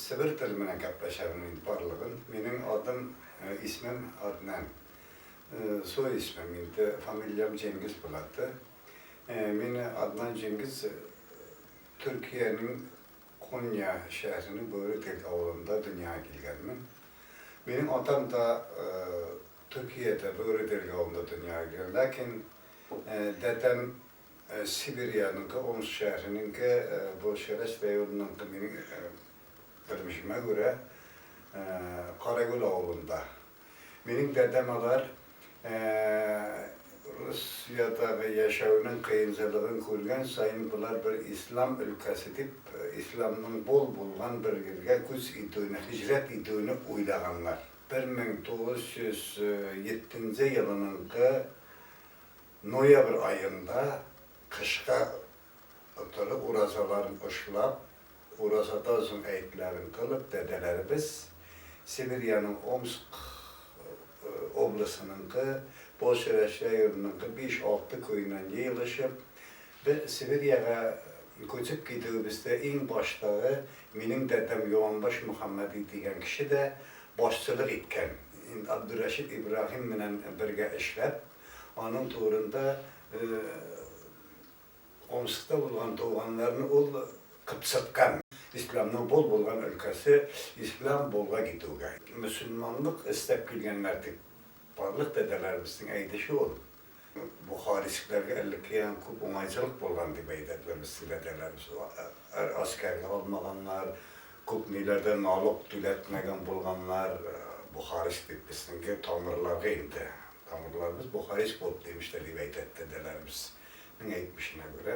Себер теле менән гәпләшәмен инде барлыгын. Минем адым, исмем Аднан. Soy ismim инде, фамилиям Җенгиз булады. Мин Аднан Җенгиз Төркиянең Конья шәһәренең Бөрекәк авылында дөньяга килгәнмен. Минем атам да Төркиядә Бөрекәк авылында дөньяга килгән. Ләкин дәдәм Сибирияныңкы, Омск шәһәренеңке, Большеречь районыныңкы, минем белмешемә күрә, Карагөл авылында. Минем дәдәм алар Русиядәге яшәүнең кыенчылыгын күргән саен болар бер ислам өлкәсе дип, исламның бул булган бер җиргә күч итүне, һиҗрәт итүне уйлаганнар. 1907 нче елыныңкы Ноябрь аенда кышка отыры уразаларын ошлап, уразадан соң әетләрен кылып, дәдәләребез Сибирьяның Омск обласыныңкы, Большеречь районыныңкы биш-алты көеннән йыелышып, бе Сибирьягә күчеп китүебездә иң баштагы минем дәдәм Юанбаш Мөхәммәди дигән кеше дә башчылык иткән. Инде Абдурәшит Ибраһим менән бергә эшләп, Аның турында Омскта булган туганнарны ул кыпсыткан. Исламның бул булган өлкәсе ислам булга китүгә. Мөселманлык эстәп килгәннәр дип барлык дәдәләребезнең әйтеше ул. Бухарискләргә элеккеян күп уңайчылык булган дип әйтәделәр безнең дәдәләребез. Аскәргә алмаганнар, күп ниләрдә налог түләтмәгән булганнар. Бухарист дип безнеңке тамырларга инде. Тамырларыбыз Бухарист булып димешләр дип әйтә дәдәләребезнең әйтмешенә күрә,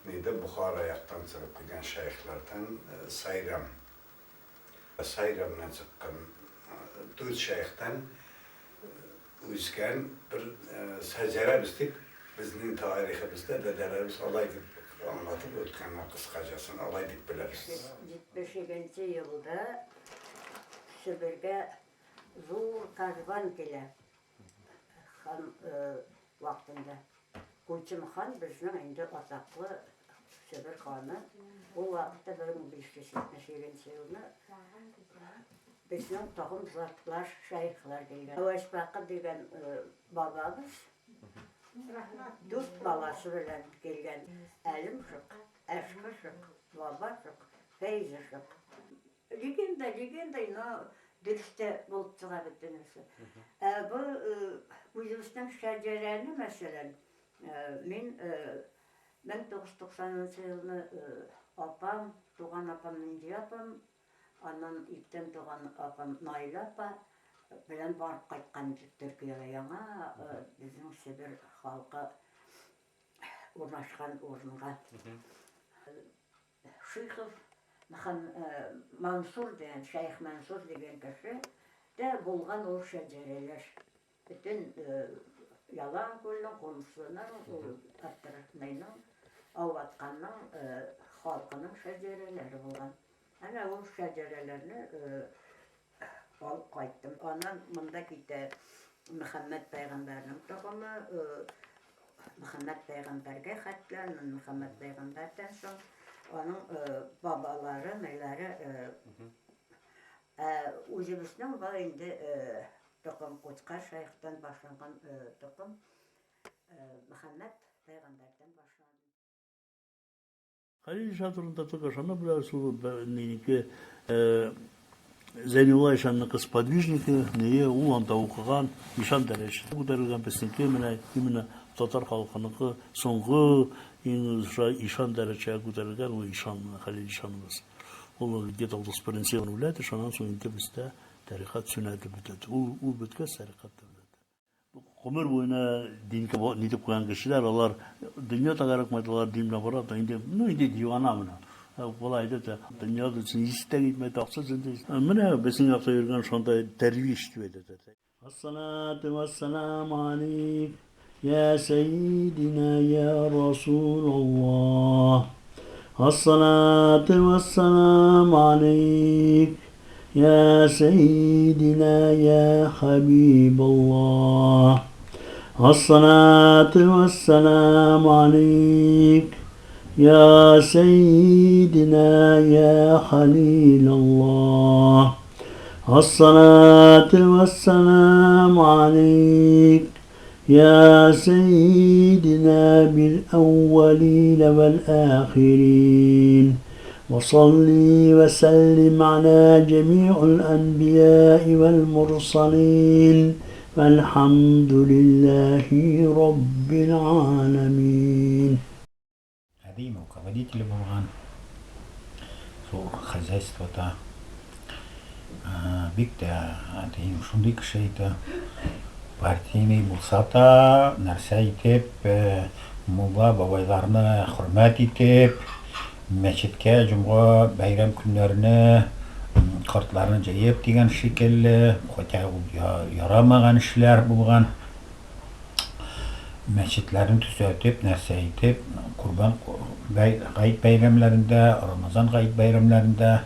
нидә Бухара яктан чыгып килгән шәехләрдән Сайрам. Сайрамнан чыккан дүрт шәехтән үскән бер шәҗәрәбез дип безнең тарихыбызда дәдәләребез алай дип аңлатып үткәннәр, кыскачасын алай дип беләбез. 72 елда Себергә Зур карван килә хан вакытында. Кучым хан безнең инде атаклы Себер ханы. Ул вакытта 1577 елны безнең тагын затлар, шәехләр килгән. Әвәсбакы дигән бабабыз дүрт баласы белән килгән. Әлем шык, Әшкы шык, Баба шык, Фәйзе шык. Легенда легендой, но дөрес тә булып чыга бөтенесе. Ә бу үзебезнең шәҗәрәне, мәсәлән, мин 1990 елны апам, туган апам Миндия апам, аннан иптән туган апам Наилә апа белән барып кайткан идек Төркиягә. Яңа безнең Себер халкы урнашкан урынга. Шыйхов Мансур дигән, Шәех Мансур дигән кеше дә булган ул шәҗәрәләр. Бөтен Ялан күлнең, Кумслының, ул Аптырашнайның, Ауватканның халкының шәҗәрәләре булган. Әнә ул шәҗәрәләрне алып кайттым. Аннан монда китә Мөхәммәд пәйгамбәрнең токымы, Мөхәммәд пәйгамбәргә хәтле, аннан Мөхәммәд пәйгамбәрдән соң аның бабалары, ниләре, ә үзебезнең бар инде токым Кучкар шәехтән башланган токым Мөхәммәд пәйгамбәрдән башланды. Хәлил ишан турында только шуны беләбез, ул нинеке Зәйнулла ишанныкы сподвижники, нее ул анда укыган, ишан дәрәҗәсенә күтәрелгән, безнеке менә именно татар халкыныкы соңгы иң ишан дәрәҗәгә күтәрелгән ул ишан менә Хәлил ишаныбыз. Ул где-то 31 елны үлә, шуннан соң инде бездә тарихат сүнә дип бетә. Ул беткәч тарихат та бетә. Гомер буена дингә ни дип куйган кешеләр, алар дөнья тәгәрәтмәде, алар дин белән бара, инде, ну, инде дивана менә. Болай әйтә дә, дөнья өчен ис тә китмәде, акча өчен дә. Менә безнең якта йөргән шундай дәрвиш дип әйтә. Ассалату вассаламу алейк, я сәйдина, я Расулаллах. Ассалату вассаламу алейк, Я сәйдина, я хабибаллах. Ассалату вассаламу алейк. يا سيدنا يا خليل الله الصلاة والسلام عليك يا سيدنا بالأولين والآخرين وصلي وسلم على جميع الأنبياء والمرسلين والحمد لله رب العالمين. Әбием руководителе булган, зур хозяйствода. Бик тә әтием шундый кеше иде. Партийный булса та, нәрсә итеп, мулла бабайларны хөрмәт итеп, мәчеткә җомга бәйрәм көннәрне картларны җыеп дигән шикелле, хотя ул ярамаган эшләр булган. Мәчетләрне төзәтеп, нәрсә итеп, Корбан гает бәйрәмнәрендә, Рамазан гает бәйрәмнәрендә.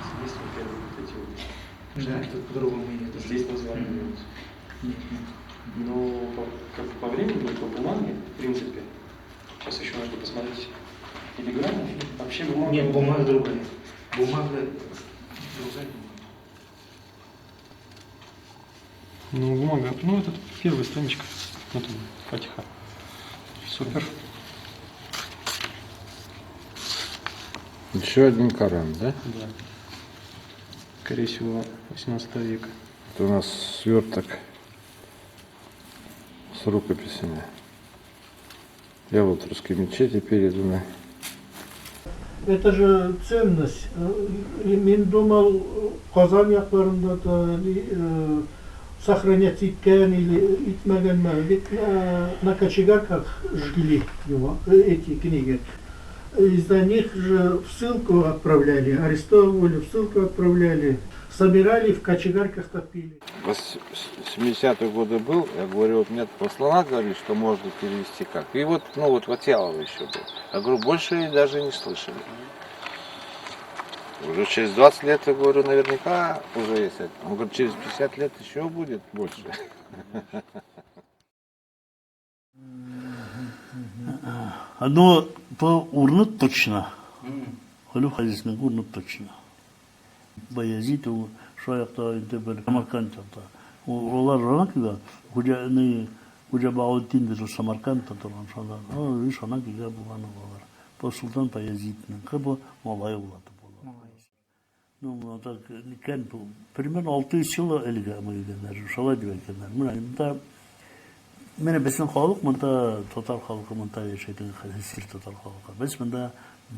Здесь вот первые вот эти вот Да, штуки. тут по-другому идет. Здесь название нет. Нет, нет. Но по, как по времени, по бумаге, в принципе, сейчас еще нужно посмотреть телеграмму. Вообще бумага... Нет, бумага другая. Бумага другая. Ну, бумага, ну, это первая страничка. Вот он, Фатиха. Супер. Еще один Коран, да? Да. Скорее всего, 18 века. Это у нас сверток с рукописями. Я вот русской мечети переданы. Это же ценность. Мин думал, Казан якларында да сохранять иткән или итмәгәнме. Ведь на кочегарках жгли его, эти книги. Из-за них же в ссылку отправляли, арестовывали, в ссылку отправляли, собирали, в кочегарках топили. В 70-е годы был, я говорю, вот мне про слона говорили, что можно перевести как. И вот, ну вот Ватялова еще был. Я говорю, больше даже не слышали. Уже через 20 лет, я говорю, наверняка уже есть. Он говорит, через 50 лет еще будет больше. Но по урыны точно. Хәлүф хәдиснең урыны точно. Баязид ул шул якта инде бер Самарканд якта. Алар рана килгән. Хуҗа ни Хуҗа Бауддин бит ул Самаркандта торган шунда. Ул шуннан килгән булган алар. Бу Султан Баязиднең бу малае була. Ну, менә так икән бу. Примерно 600 ел элек әмәгәннәр, шулай дип әйткәннәр. Менә монда менә безнең халык монда татар халкы монда яшәгән хәзер татар халкы. Без монда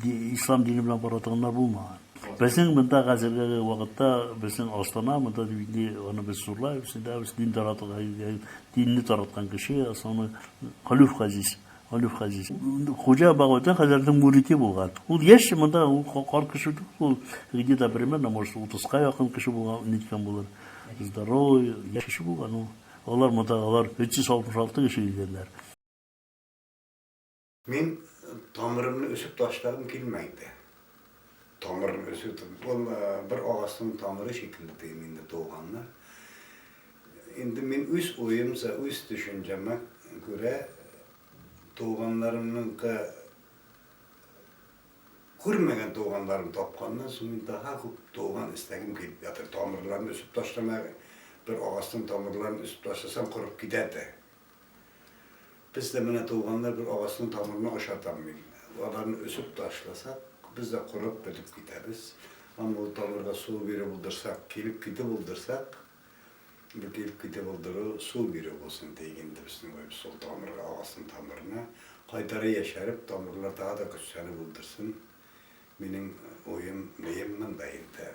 ислам дине белән бара торганнар булмаган. Безнең монда хәзерге вакытта безнең Астана монда инде аны без зурлайбыз, инде без дин таратырга динне тараткан кеше, основной Халюф Газиз. Алиф Газиз. Хуҗа Багаутдин хәзрәтнең мурите булган. Ул яшь монда ул карт кеше түгел, ул где-то примерно, может, 30-ка якын кеше булган, ниткән булыр. Здоровый, яшь кеше булган ул. Алар монда алар 366 кеше килгәннәр. Мин тамырымны өзеп ташлагым килмәй иде. Тамырын өзү, ул бер агачның тамыры шикелле дим инде туганнар. Инде мин үз уемча, үз төшенчәмә күрә туганнарымныңкы күрмәгән туганнарым тапканнан соң мин daha күп туган истәгем килеп ятыр. Тамырларын өзеп ташлама, бер агачның тамырларын өзеп ташласаң корып китә дә. Без дә менә туганнар бер агачның тамырына ошатам мин. Аларны өзеп ташласак, без дә корып бетеп китәбез. Һәм ул тамырга су биреп булдырсак, килеп китеп булдырсак, бу килеп китеп булдыру су бирү булсын диек инде безнең уебыз шул тамырга, агачның тамырына. Кайтара яшәреп, тамырлар тагы да көчләнеп булдырсын. Минем уем, нием монда инде.